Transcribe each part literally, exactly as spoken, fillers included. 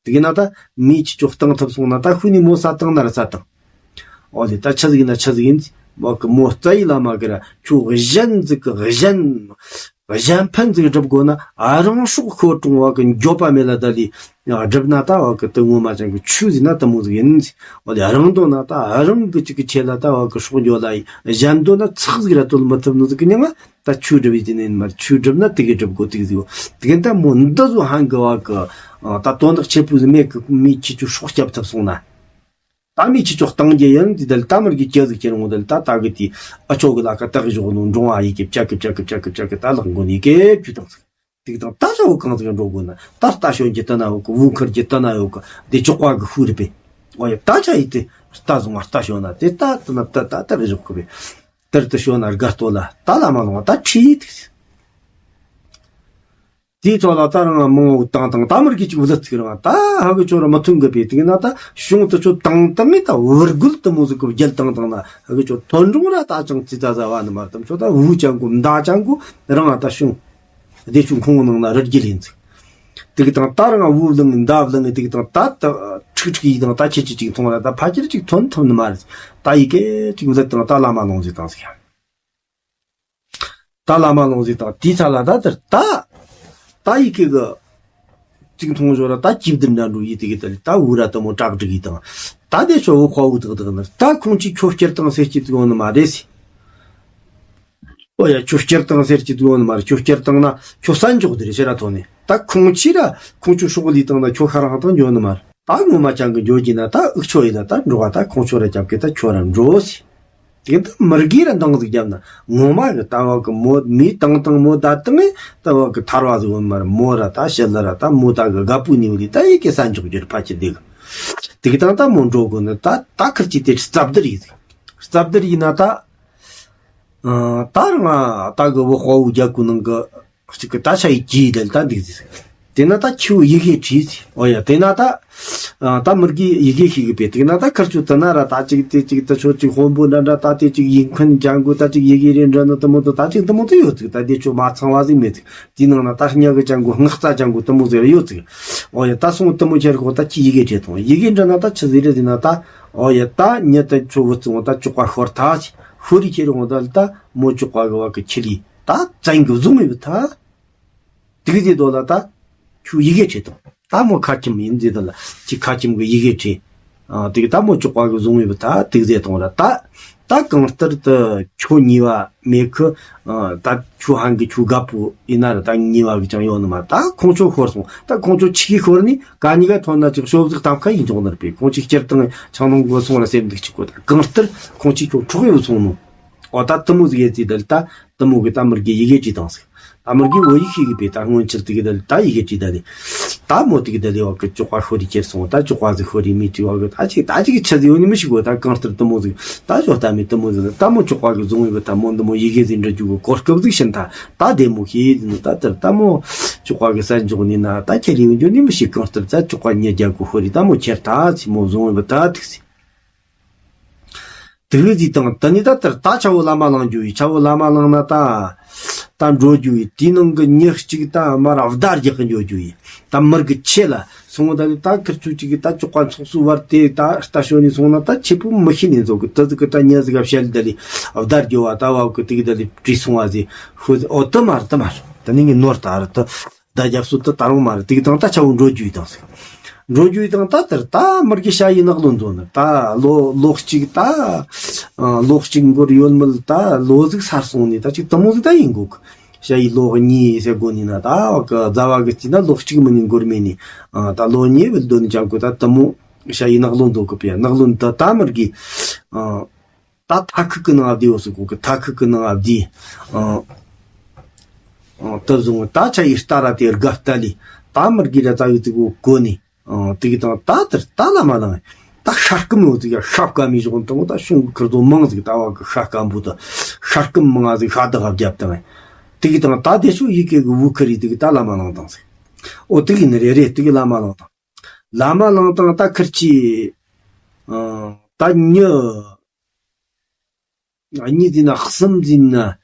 དེ་གི་ན་ད་མིའི་ཁྱི་ཆོ་བཏང་ཐུབ་སོང་ན་ད་ཤུལ་ནས་མོ་ས་བཏང་ན་ར་ས་བཏང་། ཨོ་ལེ་ད་ཆི་ཟིག་ཡིན་ན་ཆི་ཟིག་ཡིན། མོ་གི་མོ་རྩ་ཡི་བླ་མ་གི་ར་ཁྱོད་གཞན་ཟིག་གི་གཞན། གཞན་ཕན་ཟིག་སྒྲུབ་དགོས་ན་ཨ་རང་སྲོག་ཤོར་གྲོང་བ་གི་འགྱོད་པ་མེད་ལ་ད་ལི་སྒྲུབ་ན་ད་བ་གི་དུ་ངོ་མ་ཅན་གི་ཆོས་ཟིག་ན་དུ་མོ་ཟིག་ཡིན། ཨོ་ལེ་རང་དོན་ན་ད་ཨ་རང་གི་ཅིག་གི་ཆེད་ལ་ད་བ་གི་སྲོག་འགྱོད་ལ་ཡི་གཞན་དོན་ན་ཚག་ཟིག་ར་དོན་མི་ཐུབ་ནི་ཟིག་གི་ཉང་ང་ད་ཆོས་སྒྲུབ་ཡི་དེ་ནས་མར་ཆོས་སྒྲུབ་ན་དེ་གི་སྒྲུབ་དགོས་དེ་གི་ཟིག་དེ་གི་ད་མོ་འདི་ཟོ་ཧང་གི་བ་གི་ད་དོན་དག་ཆེ་པོ་ཟིག་མེད་གི་མིའི་ཁྱི་ཆོ་སྲོག་སྐྱབས་ཐུབ་སོང་ན། ད་མི་ཁྱི་ཆོ་བཏང་རྒྱུ་ཡིན་འདི་དལ་ད་མར་གི་སྐྱ་ཟིག་ཁྱེར་འོང་དལ་ད་ད་གི་དེ་ཨ་ཆོ་གི་ལ་ཁ་ཏག་གི་ཞོག་ནོ་འགྲོང་ཨ་ཡི་གི་བཅག་གི་བཅག་གི་བཅག་གི་བཅག་གི་ད་ལག་མགོ་ནས་གེ་བཅུ་དང་ཟིག་དེ་གི་དང་ད་ཆ་བོ་གང་ཟིག་འགྲོ་དགོས་ན་ད་རྟ་ཞོན་གྱི་ད་ན་ཡོད་གི་བུ་མཁར་གྱི་ད་ན་ཡོད་གི་དེ་ཅོག་པ་གི་ཤུ་རི་པེ་ཨོ་ཡ་ད་ཆ་ཡི་དེ་རྟ་བཟུང་བ་རྟ་ཞོན་ན་དེ་ད་ད་ན་ད་ད་ད་རི་ཞོག་གི་པེ་དེར་དུ་ཞོན་ན་དགའ་ལྟོ་ལ་ད་ལ་མ་ལོང་བ་ད་ཁྲིད་ཡི་དེ། དེའི་ཐོག་ལ་ད་རང་མང་བོ་བཏང་བཏང་ད་མར་གི་ཅིག་བུ་ལ་ཚིག་རང་ད་ཧ་གི་ཆོ་ར་མ་ཐུང་གི་པའི་དེ་ན་ད་གཞུང་དུ་ཆོ་བཏང་བཏང་ངི་ད་བུར་རྒོལ་དུ་མོ་ཟིག་གི་རྒྱལ་བཏང་བཏང་ན་ཧ་གི་ཆོ་ཐོན་འབྲོང་ར་ད་ཅང་ཙི་ད་ཟ་བ་ནི་མར་དམ་ཆོ་ད་བུ་ཅང་གོ་མདའ་ཅང་གོ་རང་ད་གཞུང་བདེ་ཆུང་ཁོང་ནང་ན་རི་རྒྱལ་ཡིན་ཚིག་དེ་གི་དང་ད་རང་བུ་ལང་མདའ་ལང་དེ་གི་དང་ད་ད་ཁྲིག་ཁྲིག་ཡི་དང་ད་ཁྱེད་ཀྱི་ཅིག་མཐོང་ར་ད་ཕ་ཁྱེར་ཅིག་ཐོན་ཐུབ་ནི་མ་རེད། ད་ཡི་གེ་ཅིག་བུ་ལ་དང་ད་བླ་མ་ལོང་ཟིག་དང་ཟིག་ད་བླ་མ་ལོང་ཟིག་དང་དེའི་ཚ་ལ་ད་དེར་ད། ད་ཡི་གེ་གི་ཅིག་མཐོང་ཞོར་ལ་ད་ཅིབ་དུ་འདྲ་འགྲོ་ཡི་དེ་གི་ད་ད་འུ་ར་ད་མོ་བྲག་འགྲིག་ཡི་དང་། ད་དེ་ཆོ་བོ་ཁ་བོ་དག་དག་ནི་ད་ཁོང་ཅིག་ཁྱོད་སྐྱེར་དང་ཟེར་གྱི་དུ་ཡོང་ནི་མ་རེད་སི། ཨོ་ཡ་ཁྱོད་སྐྱེར་དང་ཟེར་གྱི་དུ་ཡོང་ནི་མ་རེད། ཁྱོད་སྐྱེར་དང་ན་ཁྱོད་ས་འཇོག་དེ་རེད་ཤེ་ར་ཐོ་ནི་ད་ཁོང་ཅི་ར་ཁོང་ཆོ་སྲོག་ལི་དང་ན་ཁྱོད་ཁ་རང་དང་འཇོག་ནི་མ་རེད། ད་ངོ་མ་ཅང་གི་འཇོག་གྱི་ན་ད་ཨུག་ཆོ་ཡི་ལ་ད་འགྲོ་བ་ད་ཁོང་ཆོ་ར་རྒྱབ་གི་ད་ཁྱོད་ར་འགྲོ་སི། དེ་ད་མི་རྒས་ར་འདང་ཟིག་བརྒྱབ་ན་ངོ་མ་གི་ལྟ་བ་གི་མོ་མི་དང་དང་མོ་ད་དང་ངས་ལྟ་བ་གི་ཐར་བ་ཟིག་ཡོད་མ་རེད། མོ་ར་ད་ཞི་ལ་ར་ད་མོ་ད་གི་དགའ་པོ་ནི་ཡོད་ལི་ད་ཡི་གེ་ས་འཇོག་རྒྱུར་ཕ་ཁྱི་དེ་གི་དེ་གི་དང་ད་མོ་འགྲོ་དགོས་ནི་ད་ད་ཁིར་གྱི་དེ་རྩབ་དེར་ཡི་ཟིག་རྩབ་དེར་ཡིན་ན་ད་ད་རང་ད་གི་བུ་དཔའ་བོ་རྒྱ་གུ་ནང་གི་གཅིག་གི་ད་ཆ་ཡི་གྱིས་དེ་ལ་ད་འདུག་ཟེར། དེ་ན་ད་ཁྱེའུ་ཡི་གེ་བྲིས་ཟེར། ཨོ་ཡ་དེ་ན་ད་ད་མི་རྒས་ཡི་གེ་ཤིག་གི་པས་དེ་ན་ད་ཁར་ཆུ་དེ་ན་ར་ད་ཅིག་དེ་ཅིག་ད་ཆོ་ཅིག་དཔོན་པོ་འདྲ་འདྲ་ད་དེ་ཅིག་ཡིག་འཕེན་ཅང་གུ་ད་ཅིག་ཡི་གེ་རེ་འདྲ་ནི་དུ་མོ་དུ་ད་ཅིག་དུ་མོ་དུ་ཡོད་ཚིག་ད་དེ་ཆོ་མ་ཚང་བ་ཟིག་མེད་ཚིག་དེ་ནང་ན་ད་སྙ་གི་ཅང་གུ་སྔགས་རྩ་ཅང་གུ་དུ་མོ་ཟིག་ར་ཡོད་ཚིག་ཨོ་ཡ་ད་སོང་དུ་མོ་ཁྱེར་ཁོ་ད་ཅིག་ཡི་གེ་བྲིས་ཐོང་ཡི་གེ་འདྲ་ན་ད་ཆི་ཟིག་རེད་དེ་ན་ད་ཨོ་ཡ་ད་ཉི་ད་ཆོ་བུ་ཚོ་ད་ཅོག་པ་ཤོར་ཐ་ཟིག་ཤོ་རི་ཁྱེར་འོང་ད་ལ་ད་མོ་ཅོག་པ་གི་བ་གི་ཁྱི་ལི་ད་བཙན་གི་བཟུང་ཡོད་ཐ། དེ་གི་དེ་དོ་ལ་ད་ཁྱོད་ཡི་གེ་བྲིས་དང་ད་མོ་ཁ་ཁྱིམ་ཡིན་ཟེར་ད་ལ་ཁྱི་ཁ་ཁྱིམ་གི་ཡི་གེ་བྲིས། ཨ་དེ་གི་ད་མོ་ཅོག་པ་གི་བཟུང་ཡོད་ད་དེ་གི་ཟེར་དང་ལ་ད་ད་གང་ལྟར་དུ་ཁྱོད་ཉེས་པ་མེད་གི་ཨ་ད་ཁྱོད་ཧང་གི་ཁྱོད་དགའ་པོ་ཡིན་ན་ར་ད་ཉེས་པ་གི་ཅང་ཡོད་ནི་མ་ད་ཁོང་ཚོ་ཤོར་སོང་ད་ཁོང་ཚོ་ཆི་གི་ཤོར་ནི་ག་ཉི་ག་ཐོན་ན་ཅིག་ཤོབ་ཟིག་གཏམ་ཁ་ཡིན་ཅོག་ནར་པས་ཁོང་ཅིག་སྤྱིར་བཏང་ཆང་ནང་གོ་སོང་ལ་སེམས་སྡུག་ཅིག་གོ་ད་གང་ལྟར་ཁོང་ཅིག་ཁྱོད་འཕྲོག་ཡོད་སོང་ནོ། ཨོ་ད་དུ་མོ་ཟིག་ཡེ་ཙི་དལ་ད་དུ་མོ་གི་ད་མི་རྒས་ཡི་གེ་བྲིས་དང་ཟིག་ད་མི་རྒས་བོ་ཡིག་ཤེས་གི་པས་ད་སྔོན་ཆད་དེ་གི་དལ་ད་ཡི་གེ་བྲིས་ད་ལེ། ད་མོ་དེ་གི་དལ་ལེ་བ་གི་ཅོག་པ་ཤོ་རི་ཁྱེར་སོང་ད་ཅོག་པ་ཟིག་ཤོ་རི་མི་བྲིས་བ་གི་ད་ཅིག་ད་ཅིག་ཆི་ཟིག་ཡོད་ནི་མི་ཤེས་གོ་ད་གང་ལྟར་དུ་མོ་ཟིག་ད་ཞོ་ལྟ་མི་དུ་མོ་ཟིག་ད་མོ་ཅོག་པ་གི་བཟུང་བའི་གི་ད་མོ་འདི་མོ་ཡི་གེ་ཟིག་འབྲི་རྒྱུ་གི་གོ་སྐབས་ཟིག་ཤིན་ད་ད་བདེ་མོ་ཤེས་ཟིན་ད་དར་ད་མོ་ཅོག་པ་གི་ས་འཇོག་ནི་ན་ད་ཁྱེར་ཡོང་རྒྱུ་ནི་མི་ཤེས་གང་ལྟར་ད་ཅོག་པ་ཉེ་རྒྱ་གི་ཤོ་རི་ད་མོ་ཁྱེར་ད་ཚི་མོ་བཟུང་བའི་གི་ད་ཐུག་ཟིག་དེ་གི་ཟིག་དང་དེ་ནི་ད་ལྟར་ད་ཆ་བོ་བླ་མ་བླང་རྒྱུ་ཡི་ཆ་བོ་བླ་མ་བླང་ན་ད་ད་འགྲོ་རྒྱུ་ཡི་དེའི་ནང་གི་ཉི་གཅིག་ད་མར་བརྡ་རྒྱག་གི་འགྲོ་རྒྱུ་ཡི་ད་མར་གི་ཆེ་ལ་སོང་ད་ནི་ད་ཁིར་ཆུ་གཅིག་གི་ད་ཅོག་པ་ཚོགས་སུ་བར་དེ་ད་ལྟ་ཞོ་ནི་སོང་ན་ད་ཆེ་པོ་མི་ཤི་ནི་ཚོགས་གི་དེ་ཟིག་གི་ད་ཉི་ཟིག་ག་བཤད་ད་ལི་བརྡ་རྒྱོ་བ་ད་བ་གི་དེ་གི་ད་ལི་བྲིས་སོང་བ་ཟིག་ཧུ་ཨོ་ད་མར་ད་མར་ད་ནི་ངི་ནོར་ད་ར་ད། ད་རྒྱབ་སུ་ད་ད་རུང་མ་རེད་དེ་གི་དང་ད་ཆ་བོ་འགྲོ་རྒྱུ་ཡི་དང་ཟེར། འགྲོ་རྒྱུ་ཡི་དང་ད་དེར་ད་མི་རྒས་ཤ་ཡི་ནག་ལོ་འཛོ་ནི་ད་ལོ་ལོ་གཅིག་ད་ལོ་གཅིག་འགོར་ཡོད་མིན་ད་ལོ་ཟིག་སར་སོང་ནི་ད་ཅིག་དུ་མོ་ཟིག་ད་ཡིན་གོ་གི་ཤ་ཡི་ལོ་གཉིས་ཟེར་གོ་ནི་ན་ད་བ་གི་ཟླ་བ་གི་རྩིས་ན་ལོ་གཅིག་མིན་ནི་འགོར་མེད་ནི་ད་ལོ་གཉིས་བུད་དོ་ནི་ཅང་གོ་ད་དུ་མོ་ཤ་ཡི་ནག་ལོ་འཛོ་གི་པས་ནག་ལོ་ད་ད་མི་རྒས། ད་ཐ་ཁུག་གི་ནང་བསྡུས་ཡོད་སུ་གོ་གི་ཐ་ཁུག་གི་ནང་བསྡུས། ཨ་ཨ་ད་བཟུང་ད་ཆ་ཡི་རྟ་ར་དེ་དགའ་ལྟ་ལི་ད་མི་རྒས་ར་ཙ་གི་ཙི་གོ་གོ་ནི་ཨ་དེ་གི་དང་ད་དེར་ད་ལ་མ་ལང་ད་ཤ་སྐམ་ཡོད་ཙི་ཡ་ཤ་སྐམ་མི་བཞག་དང་ད་ཤུང་གི་ཁིར་དོ་མང་ཟིག་ད་བ་གི་ཤ་སྐམ་པོ་ད་ཤ་སྐམ་མང་ཟིག་ཤ་དག་བརྒྱབ་དང་དེ་གི་དང་ད་དེ་ཤུ་ཡི་གེ་གི་བུ་ཁ་རི་དེ་གི་ད་ལ་མ་ལང་དང་ཟིག་ཨོ་དེ་གི་ནི་རེ་རེ་དེ་གི་ལ་མ་ལང་དང་ལ་མ་ལང་དང་ད་ཁིར་ཅི་ཨ་ད་ཉི། གཉིས་ཟིན་ན་གསུམ་ཟིན་ན། ཨ་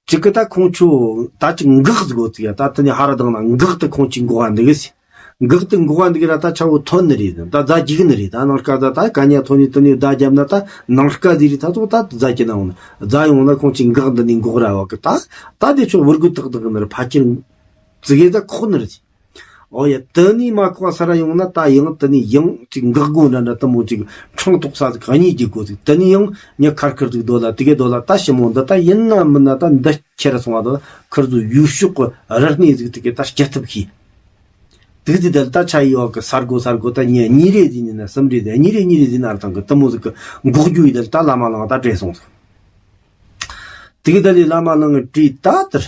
གཅིག་གི་ད་ཁོང་ཆོ་ད་ཅིག་འགག་ཟིག་གོ་ཚིག་ཡ་ད་དེ་ནས་ཧ་ར་དང་ན་འགག་ཏུ་ཁོང་ཅིག་འགོག་ག་འདུག་གི་སི། འགག་དེ་འགོག་པ་འདི་ག་ར་ད་ཆ་བོ་ཐོན་ནི་རེད། ད་རྫ་རྒྱུག་ནི་རེད། ད་ནངས་ཀ་ད་ད་གན་ཡ་ཐོན་ནི་དེ་ནས་རྫ་བརྒྱབ་ན་ད་ནངས་ཀ་ཟིག་རེད། ད་ཚོ་ད་རྫ་གྱི་ནང་ན་རྫ་ཡོང་ན་ཁོང་ཅིག་འགག་འདི་ནས་འགོག་ར་བ་གི། ད་ད་དེ་ཆོ་བུར་གུ་ཏག་ཏག་ནི་རེད། ཕ་ཁྱེར་ཙི་གེ་ད་ཁོག་ནི་རེད། ཨོ་ཡ། དེ་ནས་མ་ཁོག་ས་ར་ཡོང་ན་ད་ཡང་དེ་ནས་ཡང་ཅིག་འགག་སྒོ་འདྲ་འདྲ་དེ་མོ་ཅིག་ཕྲེང་ཐོགས་ས་ཟིག་གཉིས་རྒྱུག་དགོ་ཟིག། དེ་ནས་ཡང་མྱི་ཁར་ཁིར་ཟིག་སྡོད་ལ། དེ་གའི་སྡོད་ལ་ད་ཞི་མོ་འདི་ད་ཡིན་ན་མིན་ན་ད་འདི་ཁྱེར་སོང་བ་དང་ཁིར་ཟིག་ཡུལ་ཕྱོགས་ཀྱི་རི་སྣེ་ཟིག་དེ་གའི་ད་སྐྱེལ་ཐབས་ཤེས། དེ་གི་དེ་དལ་ད་ཆ་ཡི་བ་གི་ས་སྒོ་ས་སྒོ་ད་ཉི་གཉིས་རེ་ཟིན་ནི་ན་གསུམ་རེ་ཟིན། གཉིས་རེ་གཉིས་རེ་ཟིན་ན་ར་དང་གི་དེ་མོ་ཟིག་གི་འགོག་རྒྱུ་ཡི་དལ་ད་བླ་མ་ལང་ད་བྲོས་སོང་ཟིག། དེ་གི་དལ་ལས་བླ་མ་ལང་བྲོས་ད་དེར།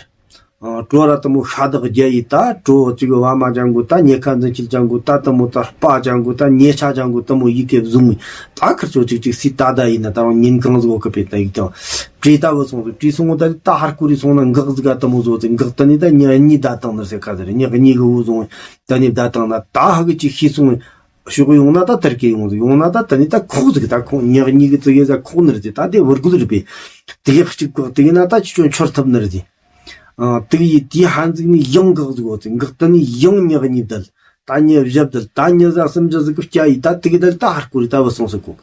ཨ། གྲོ་ར་དེ་མོ་ཤ་དག་རྒྱ་ཡི་ད་གྲོ་ཅིག་བ་མ་ཅང་གུ་ད་ཉེ་ཁ་འཛིན་ཁྱིལ་ཅང་གུ་ད་དེ་མོ་ད་སྤ་ཅང་གུ་ད་ཉེ་ཆ་ཅང་གུ་དེ་མོ་ཡི་གེ་བཟུང་ད་ཁིར་ཚོ་ཅིག་ཅིག་སི་ད་ད་ཡིན་ན་ད་རུང་ཉིན་གང་ཟིག་གི་པེ་ད་ཡིག་ཀྱང་བྲིས་ད་བུ་སོང་ཟིག། བྲིས་སོང་ད་ད་ཧར་ཀུ་རི་སོང་ན་འགག་ཟིག་ག་དེ་མོ་བཟོ་ཟིག། འགག་ད་ནི་ད་ཉི་གཉིས་ད་བཏང་ནི་ཟེར་ཁ་ཟེར། ཉི་གཉིས་གི་བུ་སོང་ད་ནི་ད་བཏང་ན་ད་ཧ་གི་ཅིག་ཤི་སོང་། ཤོག་ཡོང་ན་ད་དར་གེ་ཡོང་ཟིག། ཡོང་ན་ད་ད་ནི་ད་ཁོག་ཟིག། ད་ཁོང་ཉག་གཉིས་ཀྱི་ཙི་གེ་ཟ་ཁོག་ནི་རེད། ད་དེ་བུར་གུ་རེད་པས། དེ་གེ་གཅིག་ཁོག་དེ་གེ་ན་ད་ཅི་ཅོ་འཆོར་ཐུབ་ནི་རེད། ཨ། དེ་གེ་ཡི་དེ་ཧན་ཟིག་ནི་ཡང་འགག་ཟིག་འོ་ཙི། འགག་ད་ནི་ཡང་ཉག་གཉིས་བདལ། ད་ཉི་བཞི་བདལ། ད་ཉི་ཟ་གསུམ་བཞི་ཟིག་གི་སྐྱ་ཡི་ད་དེ་གེ་བདལ། ད་ཧར་ཀུ་རི་ད་བུ་སོང་ཟིག་ཁོག།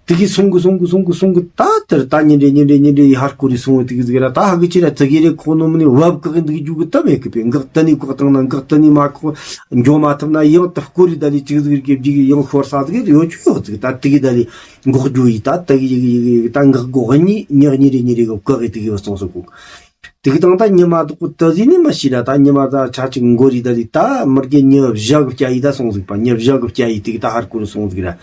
དེ་གི་སོང་གི་སོང་གི་སོང་གི་སོང་གི་ད་དེར་ད་ཉིན་རེ་ཉིན་རེ་ཉིན་རེ་ཡི་ཧར་ཀོ་རི་སོང་བའི་དེ་གི་ཟིག་ར། ད་ཧ་གི་ཅི་ར་ཙི་གི་རེ་ཁོ་ནོ་མི་ནི་བབ་གི་འདུག་རྒྱུ་གི་ད་མེད་གི་པས། འགག་ད་ནི་འགག་བཏང་ན་འགག་ད་ནི་མ་ཁོ་འགྱོ་མ་ཐུབ་ན་ཡང་ད་ཀོ་རི་ད་ལི་ཅིག་ཟིག་གི་བརྒྱུད་གི་ཡང་ཤོར་ས་ཟིག་ཡོད་ཆུ་ཡོད་ཟིག། ད་དེ་གི་ད་ལི་འགོག་རྒྱུ་ཡི་ད་དེ་གི་ཡི་གི་ཡི་གི་ད་འགག་གོ་གཉིས་ཉག་ཉིན་རེ་ཉིན་རེ་གི་བཀག་གི་དེ་གི་སོང་སོང་གོ། དེ་གི་དང་ད་ཉི་མ་དུ་ཀུ་ཏི་ཟི་ནི་མ་ཤི་ར། ད་ཉི་མ་ད་ཆ་ཅིག་མགོ་རི་ད་ལི་ད་མི་རྒེ་ཉི་བཞག་གི་སྐྱ་ཡི་ད་སོང་ཟིག་པ། ཉི་བཞག་གི་སྐྱ་ཡི་དེ་གི་ད་ཧར་ཀོ་རི་སོང་ཟིག་ར།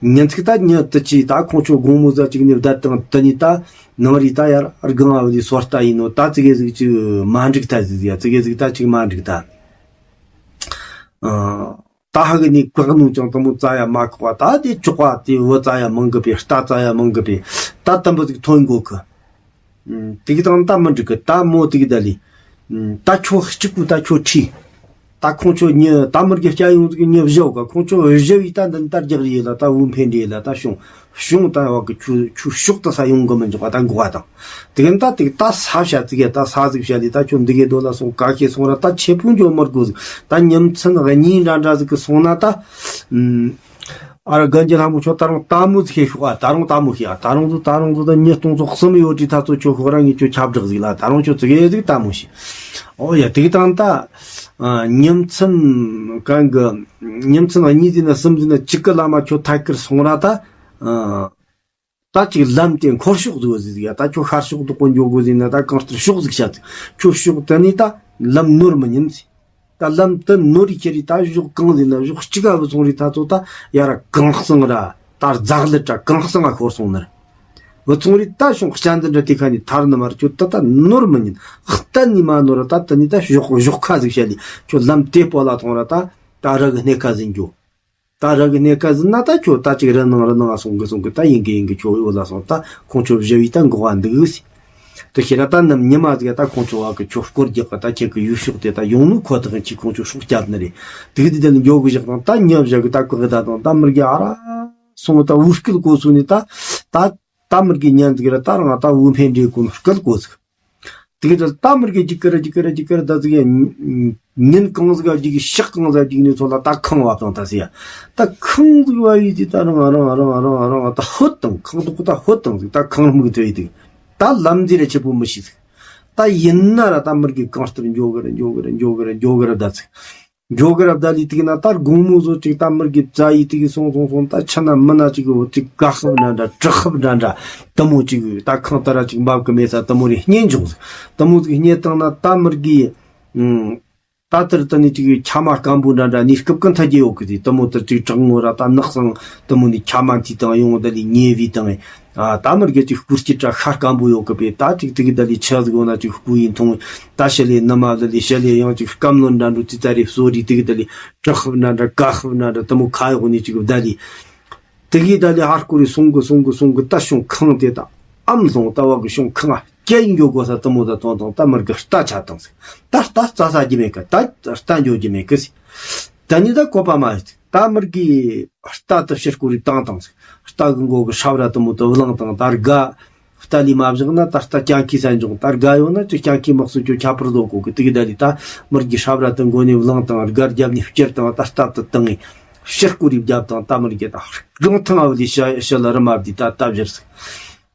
ཉིན་ཚིག་ད་ཉི་དུ་ཅི་ད་ཁོང་ཆོ་དགོང་མོ་ཟ་ཅིག་ནི་བདའ་དང་དུ་ནི་ད་ནང་རི་ད་ཡར་སྒང་ཨ་བ་ལི་སོ་ལྟ་ཡིན་ནོ། ད་ཙི་གེ་ཟིག་ཅིག་མ་འགྲིག་ད་ཟིག་ཡ། ཙི་གེ་ཟིག་ད་ཅིག་མ་འགྲིག་ད། ཨ། ད་ཧ་གི་ནི་བཀག་ནོ་ཅང་དུ་མོ་རྩ་ཡ་མ་ཁོག་པ། ད་དེ་ཅོག་པ་དེ་བུ་རྩ་ཡ་མང་གི་པས། རྟ་རྩ་ཡ་མང་གི་པས། ད་དམ་པ་ཟིག་ཐོན་གོ་གི། ཨུམ། དེ་གི་དང་ད་མི་འགྲིག་གི། ད་མོ་དེ་གི་ད་ལི། ཨུམ། ད་ཁྱོ་གཅིག་པུ་ད་ཁྱོ་ཁྲིད། ད་ཁོང་ཆོ་ཉི་ད་མི་རྒེ་སྐྱ་ཡོང་ཟིག་ཉི་བཞི་ག། ཁོང་ཆོ་བཞི་བའི་ད་འདི་ད་རྒྱག་རེད་ལ། ད་བུ་འཕེན་རེད་ལ། ད་བྱུང་བྱུང་ད་བ་གི་ཆུ་ཆུ་ཤོག་ད་ས་ཡོང་གི་མི་འཇོག་པ། ད་འགོག་པ་དང་དེ་གི་ད་དེ་ད་ས་བྱ་ཙི་གེ་ད་ས་ཟིག་བྱ་ལི། ད་ཁྱོ་འདི་གེ་རྡོ་ལ་སོང་ཀ་ཁེ་སོང་ར། ད་ཆེ་ཕུང་འཇོག་མི་དགོས་ཟིག། ད་ཉིན་མཚན་གཉིས་འདྲ་འདྲ་ཟིག་གི་སོང་ན་ད། ཨུམ། ཨ་ར་རྒན་གྱི་ལྷ་མོ་ཁྱོད་ད་རུང་ལྟད་མོ་ཟིག་ཤེས་ཤོག་ཨ། ད་རུང་ལྟད་མོ་ཤེས་ཨ། ད་རུང་ཟོ་ད་རུང་ཟོ་ད་ཉིས་སྟོང་ཚོ་གསུམ་ཡོད་དྲི་ད་ཚོ་ཁྱོད་ཤོག་ར། ངས་ཁྱོད་ཁྱབ་བསྒྲགས་ཟིག་ལ། ད་རུང་ཁྱོད་ཙི་གེ་ཟིག་ལྟད་མོ་ཤེས། ཨོ་ཡ། དེ་གི་དང་ད། ཨ། ཉིན་མཚན་གང་གི་ཉིན་མཚན་གཉིས་ཟིན་ན་གསུམ་ཟིན་ན་གཅིག་གི་བླ་མ་ཁྱོད་ཐད་ཀར་སོང་ར་ད། ཨ། ད་ཅིག་ལམ་དེ་འཁོར་ཕྱོགས་ཟིག་ཟིག་ཡ། ད་ཁྱོད་ཤར་ཕྱོགས་དུ་ཀོ་འཇོག་དགོས་ཟིན་ན་ད་གང་ལྟར་ཕྱོགས་ཟིག་བྱ་ཟིག། ཁྱོད་ཕྱོགས་དེ་ནི་ད་ལམ་ནོར་མི་ཉན་ཟིག། ད་ལམ་དུ་ནོར་རི་ཁྱེར་རི་ད་གཞོགས་གང་ཟིན་ན་གཞོགས་གཅིག་ག་བུ་ཚོང་རི་ད་ཚོ་ད་ཡ་ར་གང་གསང་ར་ད་རྫག་ལི་ཏྲ་གང་གསང་ང་ཤོར་སོང་ནི་ར། བུ་ཚོང་རི་ད་བྱུང་སྤྱན་འདི་འདྲ་དེ་ཁ་ནི་ཐར་ནི་མ་ར། ཁྱོད་ད་ད་ནོར་མི་ཉན། གཏན་ནི་མ་ནོར་ར། ད་དེ་ནི་ད་གཞོགས་གཞོགས་ཁ་ཟིག་བྱ་ལི། ཁྱོད་ལམ་དེ་སྤོ་ལ་ཐོང་ར་ད་ད་ར་གི་སྣེ་ཁ་ཟིན་རྒྱུ། ད་ར་གི་སྣེ་ཁ་ཟིན་ན་ད་ཁྱོད་ད་ཅིག་རི་ནང་རི་ནང་ང་སོང་གི་སོང་གི་ད་ཡིན་གི་ཡིན་གི། ཁྱོད་འོ་ལ་སོང་ད་ཁོང་ཆོ་བཞི་བའི་ད་འགོག་པ་འདུག་ཟེར། དེ་ཤེས་ར་ད་ནམ་ཉི་མ་ཟིག་ད་ཁོང་ཆོ་བ་གི་ཁྱོད་སྐོར་རྒྱག་གི་ད་ཁྱེད་གི་ཡུལ་ཕྱོགས་དེ་ད་ཡོང་ནོ་ཁོ་ཐག་ཡིན། ཁྱེད་ཁོང་ཆོ་སྲོག་སྐྱབས་ནི་རེད། དེ་གི་དེ་དེ་ནི་འགྱོ་གི་བཞག་དང་ད་ཉི་བཞི་གི་ད་ཀོ་གི་ད་དང་ད་མི་རྒྱ་ཨ་ར་སོང་ད་འུ་སྐུལ་གོ་སོང་ནི་ད་ད་ད་མི་རྒྱ་ཉན་ཟིག་ར། ད་རང་ད་འུ་འཕེན་འདྲེ་གོ་ནོ་སྐུལ་གོ་ཟིག། དེ་གི་ད་ལྟ་མི་རྒས་རྒྱུག་གི་ར་རྒྱུག་གི་ར་རྒྱུག་གི་ར་ད་ཟིག་ཡ། ཉིན་གང་ཟིག་ག་རྒྱུག་གི་ཞག་གང་ཟིག་ག་རྒྱུག་ནས་ཚོ་ལ་ད་ཁང་བབས་དང་ད་ཟིག་ཡ། ད་ཁང་ཟིག་བབས་ཡི་དེ་ད་རང་རང་རང་རང་རང་ད་ཧོད་དང་ཁང་ཐོག་ད་ཧོད་དང་ཟིག། ད་ཁང་སྨུག་ཐོས་ཡི་དེ་ད་ལམ་འདི་ར་ཆེ་པོ་མི་ཤེས་ཟིག། ད་ཡིན་ན་ར་ད་མི་རྒས་གང་ལྟར་འགྱོ་གི་ར་འགྱོ་གི་ར་འགྱོ་གི་ར་འགྱོ་གི་ར་ད་ཟིག། འགྱོ་གི་ར་བདའ་ལི་ཏིག་ན་ད་དགོང་མོ་བཟོ་ཅིག་ད་མི་རྒྱུ་རྩ་ཡི་ཏིག་སོང་སོང་སོང་ད་ཆ་ན་མི་ན་ཅིག་གི་ཅིག་ཀ་ཧབ་འདྲ་འདྲ་གྲི་ཧབ་འདྲ་འདྲ་དུ་མོ་ཅིག་ད་ཁང་ད་ར་ཅིག་འབབ་གི་མེད་ས་དུ་མོ་རེ་རྙེད་འཇོག་ཟིག། དུ་མོ་ཅིག་རྙེད་བཏང་ན་ད་མི་རྒྱུ་ད་དེར་ད་ནི་ཅིག་ཁྱ་མ་སྐམ་པོ་འདྲ་འདྲ་ནི་སྐུབ་ཀི་མཐའ་རྒྱས་ཡོད་གི་དེ་དུ་མོ་དེར་ཅིག་དྲག་ངོ་ར་ད་ནག་སང་དུ་མོ་ནི་ཁྱ་མ་མཐི་དང་ཡོང་ད་ལི་ཉེ་བི་དང་། ཨ། ད་མི་རྒྱ་ཅིག་སྐུ་སྐྱིད་དྲ་ཤ་སྐམ་པོ་ཡོད་གི་པས། ད་ཅིག་ཏིག་ད་ལི་ཆ་ཟིག་འོ་ན་ཅིག་སྐུ་ཡིན་ཐུང་། ད་ཤ་ལེ་ནི་མ་ལ་ལི་ཤ་ལེ་ཡང་ཅིག་སྐམ་ལོ་འདྲ་འགྲོ་ཙི་ཙ་རེ་བཟོ་རི་ཏིག་ད་ལི་གྲི་ཧབ་འདྲ་འདྲ་ཀ་ཧབ་འདྲ་འདྲ་དུ་མོ་ཁ་ཡོག་ནི་ཅིག་བདའ་ལི། ཏིག་ད་ལི་ཧར་སྐོར་རི་སོང་གི་སོང་གི་སོང་གི་ད་བྱུང་ཁང་དེ་ད་ཨམ་སོང་ད་བ་གི་བྱུང་ཁང་ཨ་སྐྱ་འགྱོ་དགོ་ས་དུ་མོ་ད་ཐོང་ཐོང་ད་མི་རྒྱ་རྟ་ཆ་བཏང་ཟིག། ད་རྟ་རྩ་ས་རྒྱུ་མེད་གི། ད་རྟ་འགྱོ་རྒྱུ་མེད་གི་ཟིག། ད་ནི་ད་གོ་པ་མ་ཡོད་ཟིག། ད་མི་རྒྱ་རྟ་ད་ཕྱིར་སྐོར་རི་བཏང་བཏང་ཟིག། རྟ་གི་མགོ་གི་ཧྲབ་ར་དུ་མོ་དུ་བླངས་བཏང་ད་རྒ། རྟ་ལས་མ་བཞག་ན་ད་རྟ་སྤྱང་ཀི་ས་འཇོག་ད་དགའ་ཡོང་ན་ཅིག་སྤྱང་ཀི་དམག་སུ་ཅོ་ཁྱད་པར་བཟོ་གོ་གི་དེ་གི་ད་ལི་ད་མི་རྒྱུ་ཧྲབ་ར་དུ་མགོ་ནས་བླངས་དང་སྒར་རྒྱབ་ནས་བསྐྱུར་དང་ད་རྟ་དུ་དང་ངས་ཕྱིར་སྐོར་རིག་རྒྱབ་དང་ད་མི་རྒྱུ་ད་སྒང་ཐང་ཨ་བ་ལི་ཤ་ཤ་ལ་རི་མ་བདི་ད་ད་བཞུར་ཟིག་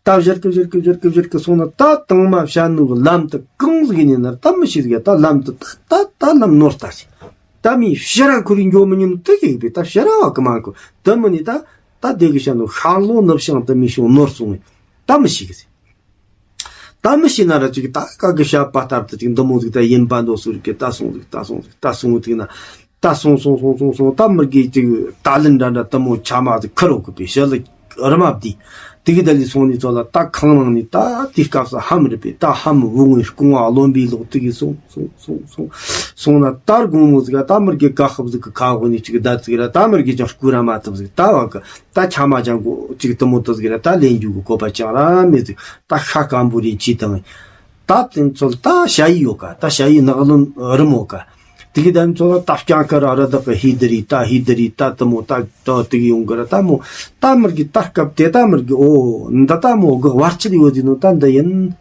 ད་བཞུར་གི་བཞུར་གི་བཞུར་གི་བཞུར་གི་སོང་ན་ད་དང་མ་བྱ་ནུ་གི་ལམ་དུ་གང་ཟིག་ཡིན་ན་ད་མི་ཤེས་ཟིག་ད་ལམ་དུ་ད་ད་ད་ལམ་ནོར་ལྟ་ཟིག་ད་མི་ཕྱི་ར་ཁུར་རིན་འགྱོ་མི་ཉན་དུ་ཡིན་པས་ད་ཕྱི་ར་བ་གི་མ་ཁུ་དུ་མི་ནི་ད་ད་དེ་གི་བྱ་ནུ་ཤ་ལོ་ནུབ་བྱང་དུ་མི་ཤོང་ནོར་སོང་ངས་ད་མི་ཤེས་གི་ཟིག་ད་མི་ཤེས་ན་ར་ཅིག་ད་ཀ་གི་བྱ་བ་ལྟར་དུ་ཅིག་འདི་མོ་ཟིག་ད་ཡིན་པ་འདོ་སུ་རིག་གི་ད་སོང་ཟིག་ད་སོང་ཟིག་ད་སོང་ཟིག་ན། ད་སོང་སོང་སོང་སོང་སོང་ད་མི་རྒྱུ་ཅིག་ད་ལན་འདྲ་འདྲ་དུ་མོ་ཆ་མ་ཟིག་ཁུར་རོག་གི་པའི་ཞལ་ལ་རི་མ་བདེ། དེ་གི་ད་ལི་སོང་ནི་ཚོ་ལ་ད་ཁང་ནང་ནི་ད་དེ་སྐབས་སུ་ཧམ་རི་པའི་ད་ཧམ་བུ་ངོས་སྐུང་བ་རློན་པའི་ལོག་དེ་གི་སོང་སོང་སོང་སོང་སོང་ན་ད་དགོང་མོ་ཟིག་ད་མི་རྒྱུ་ཀ་ཁབ་ཟིག་གི་ཁ་འོག་ནས་ཅིག་ད་ཟིག་ར་ད་མི་རྒྱུ་ཅང་སྐུ་ར་མ་ཐུབ་ཟིག་ད་བ་གི་ད་ཆ་མ་ཅང་གོ་ཅིག་དུ་མོ་དུ་ཟིག་ར་ད་ལེན་རྒྱུ་གི་གོ་པ་ཅང་ར་མེད་ཟིག་ད་ཤ་སྐམ་པོ་རེ་ཅི་དང་ད་དེ་ཚོ་ད་ཞ་ཡི་ཡོད་ཀ་ད་ཞ་ཡི་ནག་ལོན་རི་མོ་ཀ་དེ་གི་དན་ཚོ་ད་སྤྱང་ཀ་ར་ར་བདག་གི་ཧི་དི་རི་ད་ཧི་དི་རི་ད་དུ་མོ་ད་ད་དེ་གི་ཡོང་གི་ར་ད་མོ་ད་མི་རྒྱུ་ད་སྐབས་དེ་ད་མི་རྒྱུ་ཨོ་འདི་ད་མོ་གི་བར་ཆད་ཡོད་ཟིན་ནོ་ད་འདི་ཡིན།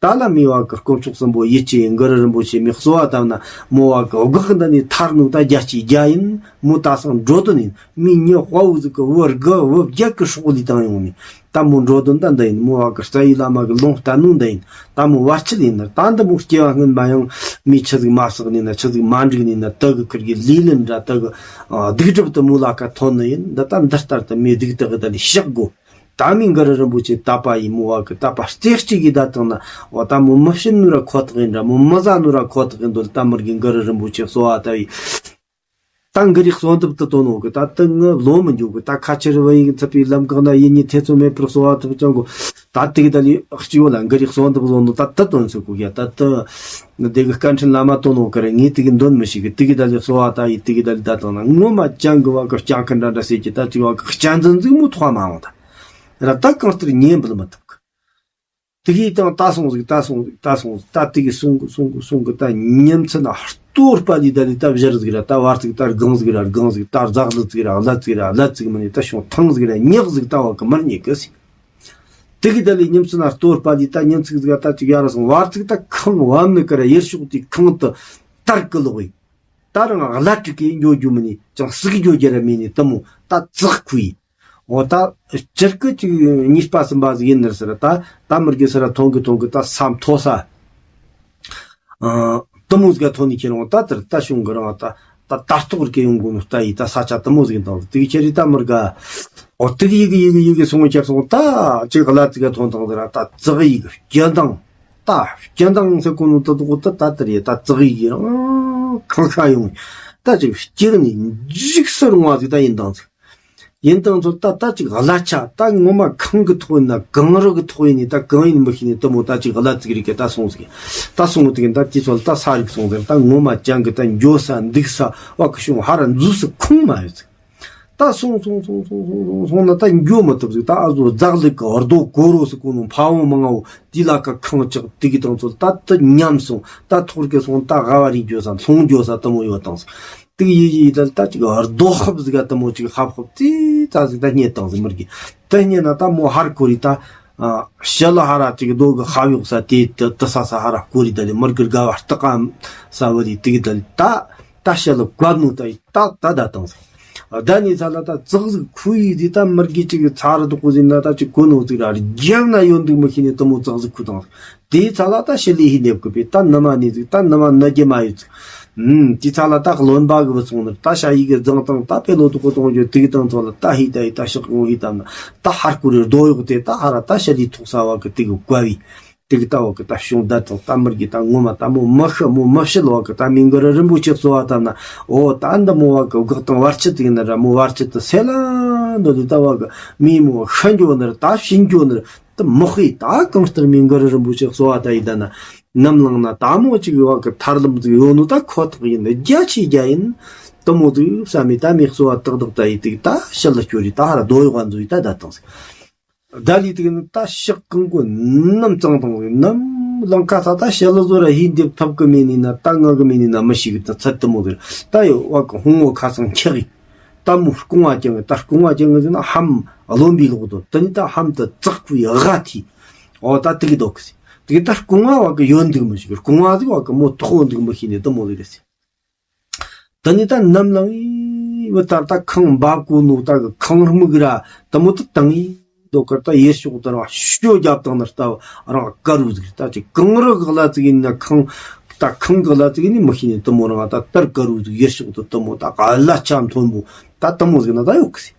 ད་ལ་མི་བ་གི་དཀོན་མཆོག་གསུམ་པོ་ཡིད་ཆེས་གུ་རུ་རིན་པོ་ཆེ་མི་གསོ་བ་བཏབ་ན་མོ་བ་གི་སྒོ་གི་འདི་ནས་ཐར་ནོ་ད་རྒྱ་ཆེ་རྒྱ་ཡིན་མོ་ད་སང་འགྲོ་དོན་ཡིན། མི་ཉི་དཔའ་བོ་ཟིག་གི་བུ་དགུ་བུ་བརྒྱད་ཀྱི་སྲོག་ལས་བཏང་ཡོང་ནས་ད་མོ་འགྲོ་དོན་ད་འདི་ཡིན། མོ་བ་གི་རྩ་བའི་བླ་མ་གི་ལུང་བསྟན་ནོ་འདི་ཡིན། ད་མོ་བར་ཆད་ཡིན་ན་ད་འདི་མོ་སྐྱེ་བ་སྔོན་མ་ཡང་མི་ཆི་ཟིག་མ་བསགས་ནས་ན་ཆི་ཟིག་མ་འགྲིག་ནས་ན་དུ་གི་ཁུར་གི་ལུས་ལེན་འདྲ་དུ་གི་སྡིག་སྒྲིབ་དུ་མོ་ལ་ཁ་ཐོན་ནི་ཡིན། འདི་ད་འདི་ལྟར་དུ་མི་སྡིག་དུ་གི་ད་ལས་བཤགས་དགོ། ད་མི་གུ་རུ་རིན་པོ་ཆེ་དད་པ་ཡིན་མོ་བ་གི་དད་པ་རྩེ་གཅིག་གིས་ད་བཏང་ན་འོ་ད་མོ་མི་བྱིན་ནོ་ར་ཁོ་ཐག་ཡིན་འདྲ་མོ་མི་ཟ་ནོ་ར་ཁོ་ཐག་ཡིན་འདོད་ད་མི་རྒྱུ་གུ་རུ་རིན་པོ་ཆེ་གསོ་བ་ལྟ་བུའི། ད་འགུ་རིག་གསོ་འདེབས་དུ་དོ་ནོ་གི་ད་དུ་ངུ་ལོ་མི་འཇུག་གི་ད་ཁ་ཆེར་བུ་ཡིག་ཚུད་པའི་ལམ་འགག་ན་ཡིད་གཉིས་ཐེ་ཚོམ་མེད་པར་གསོ་བ་ཐུབ་ཅང་གོ། ད་དེ་གི་ད་ལི་ཨག་ཅི་བོ་ལ་འགུ་རིག་གསོ་འདེབས་བཟོ་ནོ་ད་དུ་དོན་ཚུ་གུ་ག་ད་དུ་དེ་གི་སྐད་འཕྲིན་བླ་མ་དོ་ནོ་གི་རེ་ངས་དེ་གི་འདོན་མི་ཤེས་གི་དེ་གི་ད་ལི་གསོ་བ་ད་ཡི་དེ་གི་ད་ལི་ད་དང་ན་ངོ་མ་ཅང་གི་བ་གི་སྤྱང་ཀི་འདྲ་འདྲ་ཟེར་གི་ད་ཅི་བ་གི་སྤྱན་འཛིན་ཟིག་མོ་ཐོག་མ་འོང་ད་ར་ད་གང་ལྟར་ཉན་འབུལ་མི་ཐུབ་གི། དེ་གིས་ཀྱང་ད་སོང་ཟིག་ད་སོང་ཟིག་ད་སོང་ཟིག་ད་དེ་གིས་སོང་གི་སོང་གི་སོང་གི་ད་ཉིན་མཚན་ན་ལྟོ་སྤ་ལི་ད་ལི་ད་བཞར་ཟིག་ར་ད་བར་ཟིག་ད་སྒང་ཟིག་ར་སྒང་ཟིག་ད་རྫག་ལི་ཟིག་ར་ལ་ཟིག་ར་ལ་ཟིག་མི་ནི་ད་བྱུང་ཐང་ཟིག་ར་ཉག་ཟིག་ད་བ་གི་མར་ཉེ་གི་ཟིག་དེ་གིས་ད་ལི་ཉིན་མཚན་ན་ལྟོ་སྤ་ལི་ད་ཉིན་ཚིག་ཟིག་ད་ཅིག་ཡར་སོང་བར་ཟིག་ད་ཁང་བམ་ནི་ཀི་ར་ཡེར་ཤོག་དེ་ཁང་དུ་དར་གི་ལོག་ཡིན། ད་རང་བླ་ཀྲིག་གི་འགྱོ་རྒྱུ་མི་ནི་ཅང་སིག་འགྱོ་རྒྱུ་ར་མི་ནི་ད་མོ་ད་ཙག་ཁུ་ཡིན། འོ་ད་སྤྱིར་སྐུ་ཅིག་གཉིས་པ་གསུམ་པ་ཟིག་ཡིན་ནར་ཟེར་ད་ད་མི་རྒྱུ་ཟེར་ཐོང་གི་ཐོང་གི་ད་ས་མཐོ་ས། ཨ་དུ་མོ་ཟིག་ག་ཐོན་ནི་ཁྱེར་འོང་ད་དེར་ད་བྱུང་གི་རང་ད་ད་ལྟ་རྟོག་རིག་གི་ཡོང་གོ་ནོ་ད་ཡི་ད་ས་ཆ་དུ་མོ་ཟིག་དང་དེ་གི་ཁྱེར་རི་ད་མི་རྒ། འོ་དེ་གི་ཡི་གི་ཡི་གི་ཡི་གི་སོང་ཁྱེར་སོང་ད་ཅིག་གླ་ཙིག་ག་ཐོན་དང་ཟེར་ད་ཙག་ཡི་གི་སྐྱ་མདངས་ད་སྐྱ་མདངས་ཟེར་གོ་ནོ་ད་དུ་གོ་ད་ད་དེར་ཡི་ད་ཙག་ཡི་གི་རང་ཁང་ཁ་ཡོང་ད་ཅིག་སྐྱིད་ནི་འཇིགས་སུ་རུང་བ་ཟིག་ད་ཡིན་དང་ཟིག་ཡིན་དང་ཚོ་ད་ལྟ་ཅིག་གླ་ཆ་ད་ངོ་མ་ཁང་གི་ཐོག་ཡིན་ན་གང་རུ་གི་ཐོག་ཡིན་ནི་ད་གང་ཡིན་མི་ཤེས་ནི་དུ་མོ་ད་ཅིག་གླ་ཙིག་རིག་གི་ད་སོང་ཟིག་ད་སོང་དེ་གི་ད་དེ་ཚོ་ལ་ད་ས་རིག་སོང་ཟིག་ད་ངོ་མ་ཅང་གི་ད་འགྱོ་ས་འདུག་ས་བ་གི་བྱུང་ཧ་ར་འཛུལ་སུ་ཁུངས་མ་ཡོད་ཟིག་ད་སོང་སོང་སོང་སོང་སོང་སོང་སོང་ན་ད་འགྱོ་མི་ཐུབ་ཟིག་ད་ཨ་ཟོ་རྫག་ལུག་གི་རྡོ་གོ་རོ་སུ་གོ་ནོ་ཕ་བོང་མང་བོ་དེ་ལ་ཀ་ཁང་ཅག་དེ་གི་དང་ཚོ་ད་ད་ཉམས་སོང་ད་ཐོག་གི་སོང་ད་ཧ་བ་རིག་འགྱོ་ས་ལྷུང་འགྱོ་ས་དུ་མོ་ཡོད་དང་ཟིག་དེ་གི་ཡི་ཡི་ད་ད་ཅིག་རྡོ་ཧབ་ཟིག་ག་དུ་མོ་ཅིག་ཧབ་ཧབ་ཙི་ཙ་ཟིག་ད་རྙེད་དང་ཟིག་མི་རྒྱུ་དེ་རྙེད་ན་ད་མོ་ཧར་གོ་རི་ད་ཤ་ལ་ཧ་ར་ཅིག་རྡོ་གི་ཧབ་གཡོག་ས་དེ་དུ་དུ་ས་ས་ཧ་ར་གོ་རི་ད་ལི་མི་རྒྱུ་དགའ་བ་སྟག་གམ་ས་བ་རི་དེ་གི་ད་ལི་ད་ད་ཤ་ལ་བཀབ་ནོ་ད་ཡི་ད་ད་ད་དང་ཟིག་ད་ནི་ཚ་ལ་ད་ཙག་ཟིག་ཁུ་ཡི་དེ་ད་མི་རྒྱུ་ཅིག་ཚ་ར་དུ་གོ་ཟིན་ན་ད་ཅིག་གོ་ནོ་ཟིག་ར་རྒྱབ་ན་ཡོད་འདུག་མི་ཤེས་ནི་དུ་མོ་ཙག་ཟིག་ཁུ་དང་ཟིག་དེའི་ཚ་ལ་ད་ཤི་ལི་ཧི་ནེབ་གི་པས་ད་ནི་མ་ནི་ཟིག་ད་ནི་མ་ནི་རྒྱུ་མ་ཡོད་ཟིག་ཨུམ། དེའི་ཚ་ལ་ད་རློན་པ་གི་བུ་ཚོང་ནི་ད་ཤ་ཡི་གི་རྫང་དང་ད་པེ་ལོ་དུ་གོ་གཏོང་རྒྱུ་དེ་གི་དང་ཚོ་ལ་ད་ཧི་ད་ཡི་ད་ཤག་གོང་ཧི་དམ་ན་ད་ཧར་ཀུ་རི་རྡོ་གཡོག་དེ་ད་ཧ་ར་ད་ཤ་ལི་ཐུག་ས་བ་གི་དེ་གི་བཀའ་བི་དེ་གི་ད་བ་གི་ད་བྱུང་ད་དང་ད་མི་རྒྱུ་ད་ངོ་མ་ད་མོ་མི་ཤི་མོ་མི་ཤི་ལ་བ་གི་ད་མི་གུ་རུ་རིན་པོ་ཆེ་གསོལ་བ་བཏབ་ན་འོ་ད་འདི་མོ་བ་གི་བགེགས་དང་བར་ཆད་དེ་གི་ནི་ར་མོ་བར་ཆད་དེ་སེལ་ལ་འདོད་དེ་ད་བ་གི་མི་མོ་ཤི་འགྱོ་ནི་ར་ད་བྱིན་འགྱོ་ནི་ར། དུ་མི་དཔེ་ད་གང་ལྟར་མི་གུ་རུ་རིན་པོ་ཆེ་གསོལ་བ་ད་ཡི་ད་ན་ནམ་ལངས་ན་ད་མོ་ཅིག་ཡོད་གི་ཐར་ལམ་ཟིག་ཡོད་ནོ་ད་ཁོ་ཐག་ཡིན། རྒྱ་ཆེ་རྒྱ་ཡིན་དུ་མོ་ཟིག་བསམ་མི་ད་མི་གསོལ་བ་ཏག་ཏག་ད་ཡི་དིག་ད་ཤི་ལ་སྐྱོ་རི་ད་ཧ་ར་རྡོ་ཡོག་ག་འཛུལ་ཡི་ད་ད་དང་ཟིག་ད་ལི་དིག་ནི་ད་ཤག་གང་གོ་ནམ་གཙང་དང་ཟིག་ནམ་ལང་ཀ་ས་ད་ཤི་ལ་བཟོ་ར་ཧི་འདེབས་ཐབས་གི་མེ་ནི་ན་ད་ང་གི་མེ་ནི་ན་མི་ཤི་གི་ད་ཚད་དུ་མོ་ཟིག་ད་ཡོད་བ་གི་ཧོང་ངོ་ཁ་སང་འཁྱག་གི་ད་མོ་རྐུང་བ་ཅན་གི་ད་རྐུང་བ་ཅན་གི་ཟིག་ན་ཧམ་རློན་པའི་ལོག་དོ་ད་ནི་ད་ཧམ་ད་ཙག་ཁུའི་ཨ་ག་ཐི། ཨོ་ད་དེ་གི་འདུག་གི་སི། དེ་གི་ད་རྐང་བ་བ་གི་ཡོད་འདུག་མི་ཤེས་གི། རྐང་བ་ཟིག་བ་གི་མོ་ཐོག་འདུག་མི་ཤེས་ནི་དེ་མོ་ཟིག་རེད་སི། ད་ནི་ད་ནམ་ལངས་ཡི་བ་ད་ད་ཁང་འབབ་གོ་ནོ་ད་གི་ཁང་རྨིག་ར་དེ་མོ་ད་བཏང་ཡི་འདུག་གི། ད་ཡེ་ཤོག་ད་རང་ཤོ་རྒྱབ་བཏང་ན་ད་རང་དཀར་བོ་ཟིག་རེད། ད་ཅིག་གངས་རི་གི་ལ་ཙིག་ཡིན་ན་ཁང་ད་ཁང་གི་ལ་ཙིག་ཡིན་ནི་མི་ཤེས་ནི་དེ་མོ་རང་ད་ལྟར་དཀར་བོ་ཟིག་ཡེ་ཤོག་ད་དེ་མོ་ད་ག་ལ་ཆ་མཐོན་པོ་ད་དེ་མོ་ཟིག་ན་ད་ཡོད་གི་སི།